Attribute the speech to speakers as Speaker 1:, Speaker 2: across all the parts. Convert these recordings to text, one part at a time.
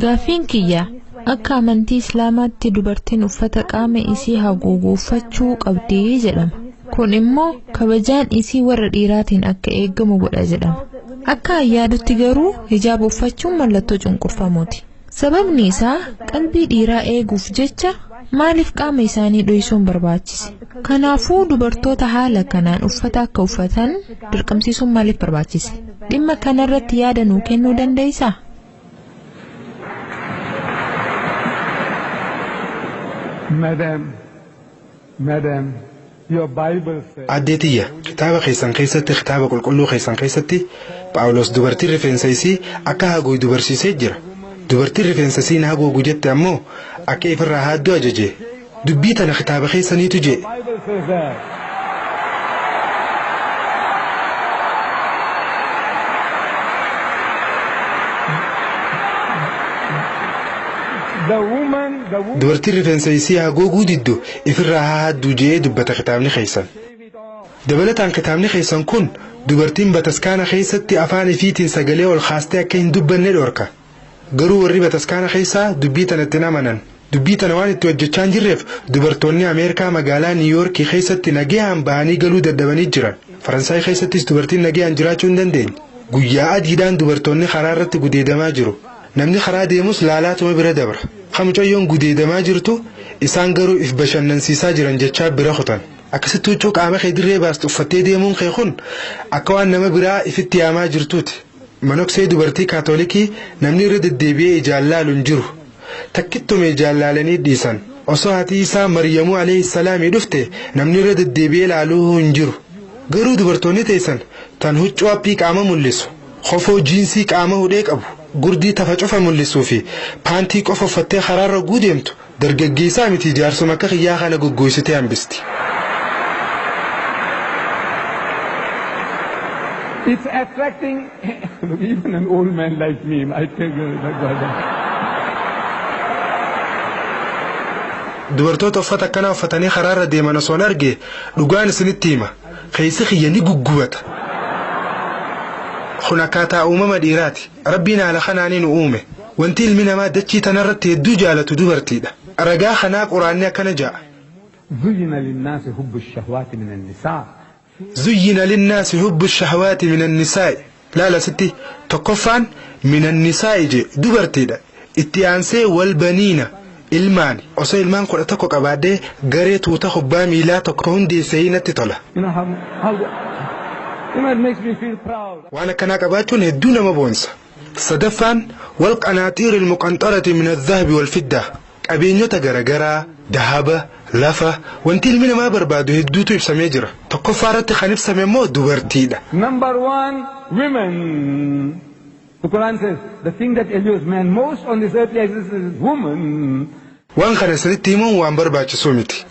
Speaker 1: Gaaffiin kiyya akka amantii Islaamaatti dubartiin uffata qaama isii haguugu uffachuu qabdi jedhama. Kun immoo kabajaan isii warra dhiiraatiin akka eegamu godha jedhama. Akka yaadutti garuu hijaaba uffachuun mallattoo cunqurfamuuti. Sababni isaa qalbii dhiiraa eeguuf jecha maaliif qaama isaanii dhoysuun barbaachise? Kanaafuu dubartoota haala kanaan uffata akka uffatan dirqamsiisuun maaliif barbaachise? Dhimma kanarratti yaada nuu kennuu dandeessaa?
Speaker 2: Madam, madam, your Bible says.
Speaker 3: Addee tiyya kitaaba keessan keessatti kitaaba qulqulluu keessan keessatti Phaawulos dubartiin rifeensa isii akka haguugdu barsiisee jira. Dubartiin rifeensa isii na haguugu jette ammoo akka ifirraa haadduu ajaje. Dubbii tana kitaaba keessaniitu jee.
Speaker 2: Bible says that. The woman, the woman
Speaker 3: Dubartiin rifeensa isii haguuguu diddu ifirraa haa haadduu jee dubbata kitaabni keessan. Dabalataan kitaabni keessan kun dubartiin bataskaana keessatti afaan ifiitiin sagalee ol kaastee akka hin dubbanne dhorka. Garuu warri bataskaana keessaa dubbii tanatti hin amanan. Dubbii tana waan itti hojjechaa hin jirreef dubartoonni Ameerikaa magaalaa Niiwuyoorkii keessatti nagayaan bahanii galuu dadhabanii jiran. Faransaay keessattis dubartiin nagayaan jiraachuu hin dandeenye. Guyyaa adiidhaan dubartoonni karaa irratti gudeedamaa jiru. Namni karaa deemus laalaatuma bira dabra. Mucayyoon gudeedamaa jirtu isaan garuu if bashannansiisaa jiran jechaa bira kutan. Akkasitti huccuu qaama kee dirree baastu uffattee deemuun kee kun akka waan nama biraa ifitti yaamaa jirtuuti. Manoksee dubartii kaatolikii namni irra deddeebi'ee ijaan laalu hin jiru. Takkittume ijaan laalanii dhiisan. Osoo haati isaa Maryamuu alayhi salaamii dhufte namni irra deddeebi'ee laaluu hin jiru. Garuu dubartoonni teessan tan huccuu haphii qaama mul'isu, kofoo jiinsii qaama hudhee qabu, gurdii tafa cufa mul'isuu fi paantii qofa uffattee karaarra guudeemtu dargaggeessaa miti jaarsuma akka kiyyaa kana goggoysitee hambisti.
Speaker 2: It's attracting look, even an old man like me. I take
Speaker 3: Dubartoota uffata akkanaa uffatanii karaarra deeman osoo hin arge dhugaan isinitti hima. Keessi kiyya ni guggubata. Kun akkaataa uumama dhiiraati. Rabbiin haala kanaanii nu uume. Wanti ilmi namaa dachii tanarratti hedduu jaalatu dubartiidha. Ragaa kanaa quraanni akkana ja'a.
Speaker 2: زين للناس حب الشهوات من النساء
Speaker 3: زين للناس حب الشهوات من النساء laala sitti tokkoffaan من النساء je dubartiidha. Itti aansee والبنين ilmaani. Osoo ilmaan 11 qabaadhee garee tuuta kubbaa miilaa tokko hundeessee natti tola.
Speaker 2: You know how it makes me feel proud.
Speaker 3: Waan akkanaa qabaachuun hedduu nama boonsa. Sadaffaan والقناطير المقنطرة من الذهب والفضة qabeenyota garagaraa dahaba lafa wanti ilmi namaa barbaadu hedduutu ibsamee jira. Tokkoffaa irratti kan ibsame immoo dubartiidha.
Speaker 2: Number one, women. The Quran says the thing that allures man most on this earthly existence is woman.
Speaker 3: Waan kana isinitti himuun waan barbaachisuu miti.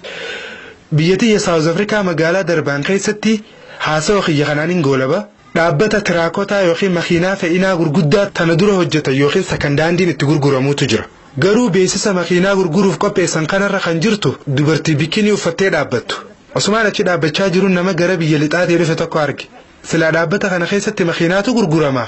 Speaker 3: Biyya tiyya Saawuz Afrikaa magaalaa Darbaan keessatti haasawa kiyya kanaan hin goolaba. Dhaabbata tiraakotaa yookiin makiinaa fe'inaa gurguddaa tana dura hojjetan yookiin second handiin itti gurguramuutu jira. Garuu beeksisa makiinaa gurguruuf qopheessan kanarra kan jirtu dubartii bikinii uffattee dhaabbattu. Osumaan achi dhaabbachaa jiruun nama gara biyya lixaatii dhufe tokko arge. Silaa dhaabbata kana keessatti makiinaatu gurgurama.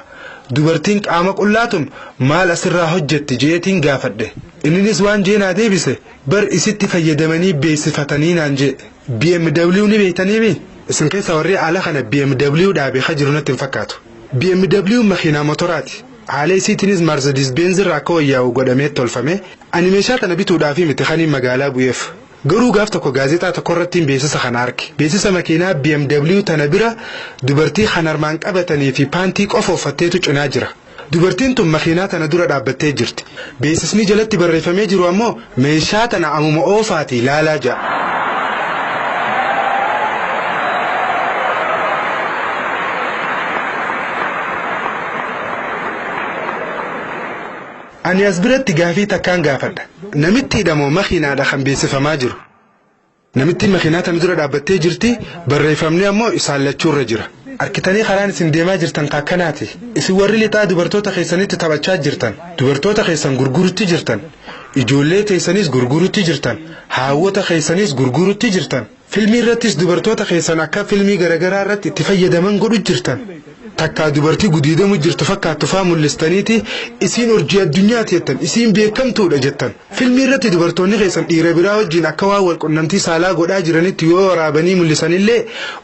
Speaker 3: Dubartiin qaama qullaatun maal asirraa hojjetti jeetiin gaafadhe. Inninis waan jeenaa deebise bar isitti fayyadamanii beeksifatanii naan jee. BMW ni beektaniimi? Isin keessa warri ala kana BMW dhaabe ka jiru natti hin fakkaatu. BMW makiinaa motoraati. Haala isiitiinis Mercedes Benz irraa akka wayyaa'u godhamee tolfame. Ani meeshaa tana bituudhaafi miti kaniin magaalaa bu'eef. Garuu gaaf tokko gaazexaa tokko irratti beeksisa kana arge. Beeksisa makiinaa BMW tana bira dubartii kan harmaan qabatanii fi paantii qofa uffatteetu cinaa jira. Dubartiin tun makiinaa tana dura dhaabbattee jirti. Beeksisni jalatti barreeffamee jiru ammoo meeshaa tana amuma oofaati laalaa ja'a. Ani as biratti gaafii takkaan gaafadha. Namittiidha moo makiinaadha kan beeksifamaa jiru? Namittiin makiinaa tana dura dhaabbattee jirti barreeffamni ammoo isaan lachuurra jira. Arkitanii karaan isin deemaa jirtan kakkanaati. Isin warri lixaa dubartoota keessanitti taphachaa jirtan. Dubartoota keessan gurgurutti jirtan. Ijoollee teessanis gurgurutti jirtan. Haawwota keessanis gurgurutti jirtan. Filmii irrattis dubartoota keessan akka filmii garaagaraa irratti itti fayyadaman godhu jirtan. Takkaa dubartii gudiidamu jirtu fakkaattu faa mul'istaniiti isiin urjii addunyaati jettan, isiin beekamtuudha jettan. Filmii irratti dubartoonni keessan dhiira biraa wajjin akka waan wal qunnamtii saalaa godhaa jiranitti yoo waraabanii mul'isanillee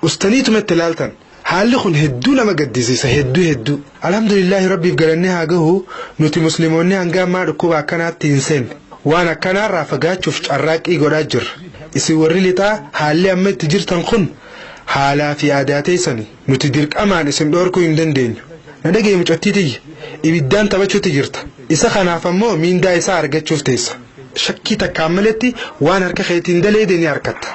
Speaker 3: ustaniituma itti ilaaltan. Haalli kun hedduu nama gaddisiisa, hedduu hedduu. Alhamdulillaahi, Rabbiif galannee haa gahu, nuti Musliimoonni hanga ammaa dhukkuba akkanaatti hin seenne. Waan akkanaarraa fagaachuuf carraaqqii godhaa jirra. Isin warri lixaa haalli amma itti jirtan kun haalaa fi aadaa teessani. Nuti dirqamaan isin dhoorkuu hin dandeenyu. Na dhagaye mucattii tiyya. Ibiddaan taphachuutti jirta. Isa kanaaf ammoo miindaa isaa argachuuf teessa. Shakkii takkaan maletti waan harka keetiin daleede ni argatta.